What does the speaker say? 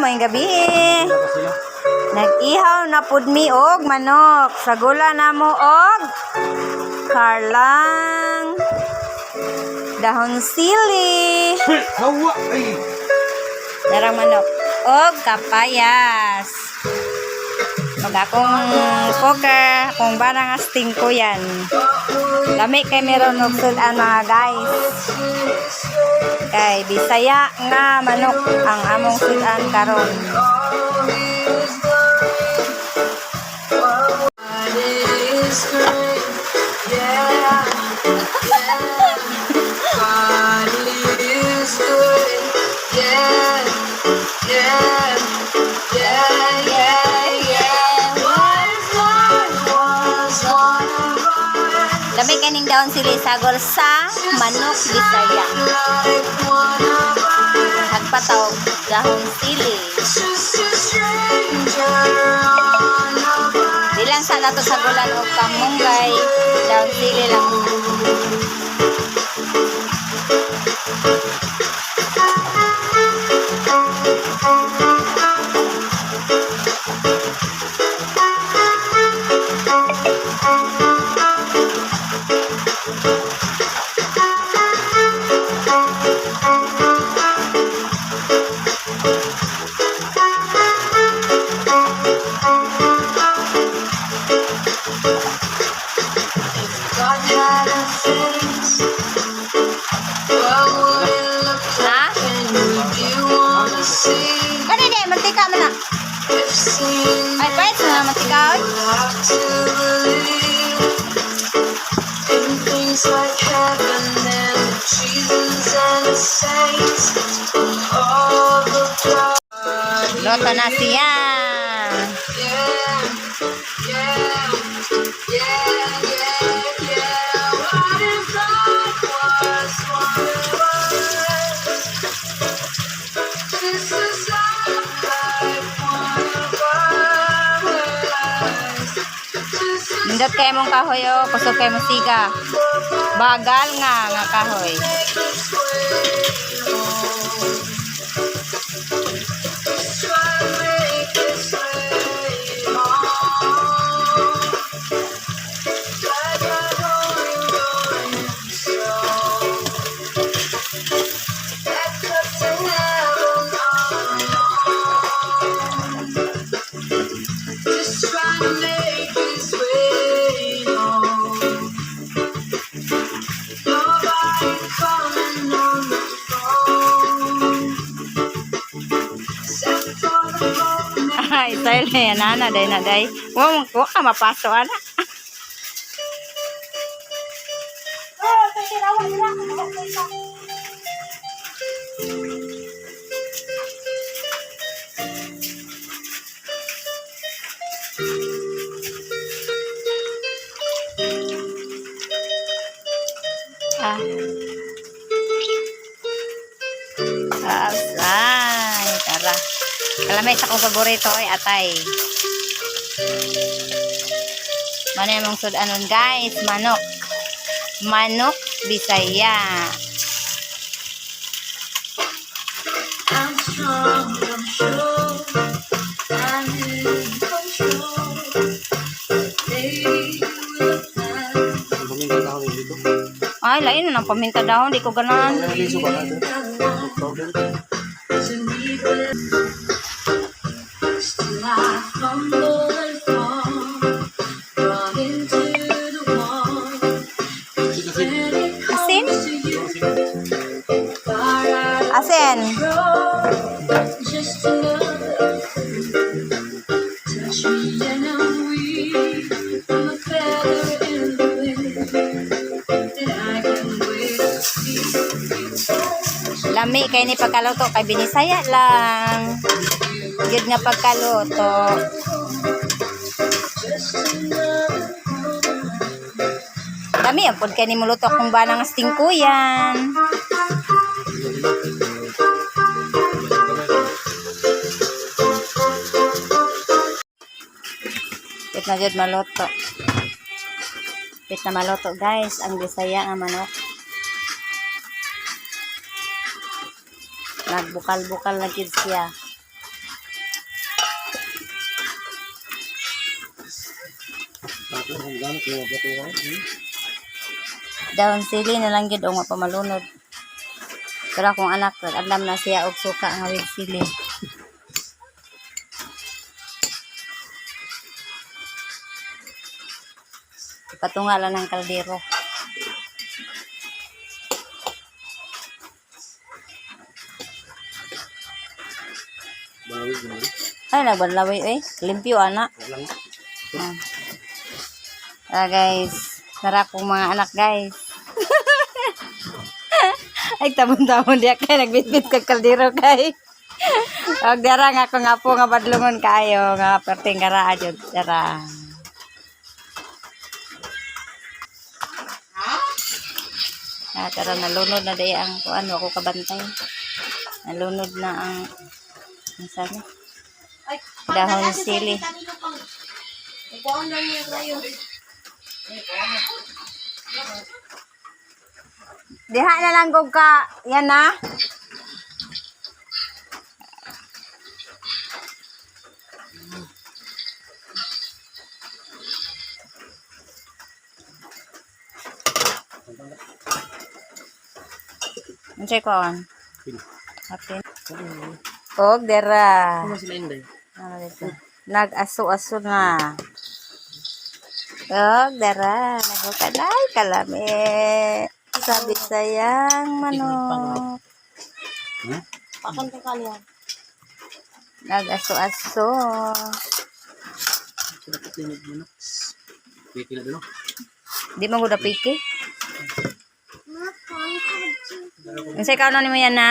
Maayong gabi. Nag-ihaw na pud mi og manok. Sagula namo og karlang, dahon sili, Hawa! Ay! Darang manok og kapayas. Og akong cooker, akong barang asting ko yan. Lami kay meron og sudan, mga guys. Kay Bisaya nga manok ang among sudan karon. Is great, yeah. Finally is good, yeah. What if life was one of us? Lami kaning dahon sili sagol sa manok Bisaya. Like one of us. Nagpatawag dahon sili. Just a stranger on a bus. Di lang sa nato sagulan og kamunggay, dahon sili lang. If God had a face, what would it look Ha? like? And would you wanna see? Kani di mantika man na. If seen, Ay, pahit na mantika oy. have to believe in things like heaven and Jesus and the saints. All the pride. Luto na siya. Yeah. What if God was one of us? This is love like one of us. This is Nindot kay mong kahoy oh, kusog kay mo siga. Bagal nga nga kahoy. Make its way home. Just try to make its way home. Like a rolling, rolling stone. Back up to heaven all alone. Just trying to make its way home. Nobody calling on the phone. Except for the phone. Ay, style na yan, ana, day na day. Wa mo ka mapaso ana. Ah. Ay, tara. Kalamay sa akong paborito ay atay. Mano yung mong sudanon, guys, manok. Manok Bisaya. I'm strong, I'm sure. I'm in control. Maybe we'll plan. Ang paminta dahon dito. Ay, lain na ng paminta dahon, di ko ganahan. Ang liso ba natin? Problem. To meet with. Still I fumble and fall, run into the wall. When it Asin? comes to you, far out of Asin. control. Just another touch me and I'm weak. I'm a feather in the wind, and I can wait to see you touch. Lami kay ni pagkaluto kay binisaya lang. Gyud nga pagkaluto. Just another woman. Lami ang pud kay ni muluto kung ba nang stingkuyan. Pit na jud maluto. Pit na maluto, guys, ang Bisaya nga manok. Nagbukal-bukal na gid siya. Ang gamit yung mga bato. Dahon sili na lang gyud o nga pamalunod. Pero akong anak, alam na siya og suka nga with sili. Ipatunga lang ng kaldero. Bawig na. Ay, nagbanlaway eh. Limpyo, ana. Walang. Ah. Ah, guys. Tara kong mga anak, guys. Ay, tabon-tabon diya kay. Nagbitbit kag kaldero kay. Og dara nga ako nga po nga badlungon kaayo nga perting karaa jud dara. Ah, tara, nalunod na day ang kuan, ako kabantay. Nalunod na ang sana. Dahon sili. Diha na lang kog ka. Yan na. Unsay kuan? Pin. Apin. Og dera. Ano sila, Inday? Ano dito? Nag-aso-aso na. Og dera, nagukad ay kalami. Sabi sayang manok. Hmm? Pakan ka kaliyan. Nag-aso-aso. Sila po tinig manok. Piki na doon. Di mo gud piki. Unsay kaunon nimo yan na?